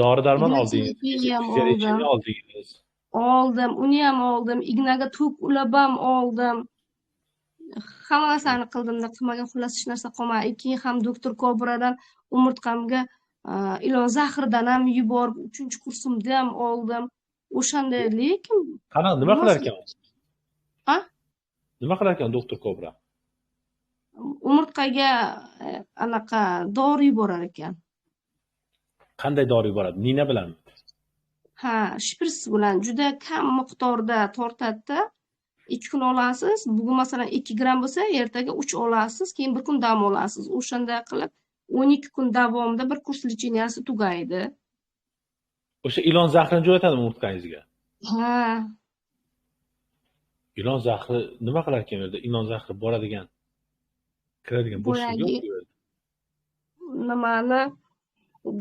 Dori darmon oldingiz, Igna ham fizioterapiya oldim. oldingiz. Oldim, uni ham oldim. Ignaga tok ulab ham oldim. Hamma narsani qildimda, qilmagan xullas hech narsa qolmadi. Keyin ham doktor Kobradan umurtqamga ilon zahridan ham yuborib, 3-kursimda ham oldim. O'shanda lekin Qanaqa, nima qilar ekan? Ha? Nima qilar ekan doktor Kobra? Umurtqaga anaqa dori yuborar ekan. Qanday dori yuboradi? Nina bilanmi? Ha, shpris bilan juda kam miqdorda tortadi-da. 2 kun olasiz. Bugun masalan 2 gramm bo'lsa, ertaga 3 olasiz, keyin bir kun dam olasiz. O'shanday qilib 12 kun davomida bir kurs лечения si tugaydi. O'sha ilon zahrini jo'natadimi umurtqangizga? Ha. Ilon zahri nima qilar ekan u yerda? Ilon zahri boradigan, kiradigan bo'shlik yo'q Boyagi u yerda. Nimani,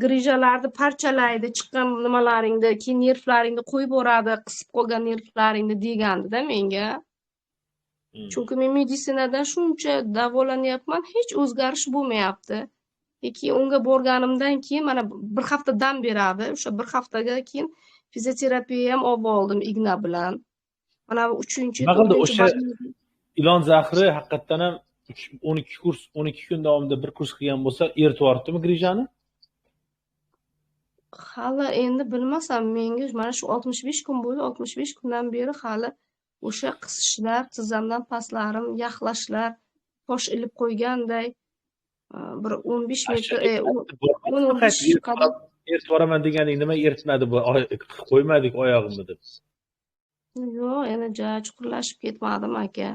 грыжа larni parchalaydi, chiqqan nimalaringni, keyin nervlaringni qo'yib yuboradi, qisib qolgan nervlaringni degandi-da menga. Chunki men meditsinadan shuncha davolanyapman, hech o'zgarish bo'lmayapti. Keyin unga borganimdan keyin mana bir hafta dam beradi. O'sha bir haftaga keyin fizioterapiya ham olib oldim igna bilan. Mana bu 3-, Nima qildi 4- o'sha ilon zahri haqiqatdan ham 12 kurs, 12 kun davomida bir kurs qilgan bo'lsa, eritib yuboribdimi грыжа ni? Hali endi bilmasam, menga mana shu 65 kun bo'ldi, 65 kundan beri hali o'sha qisishlar, tizzamdan pastlarim, yaxlashlar, tosh ilib qo'yganday, bir 15 metr, 10-15 qadam. Eritib yuboraman deganing nima eritmadi bu? Qo'ymadik oyog'imni deb. Yo'q, yana ja chuqurlashib ketmadim, aka.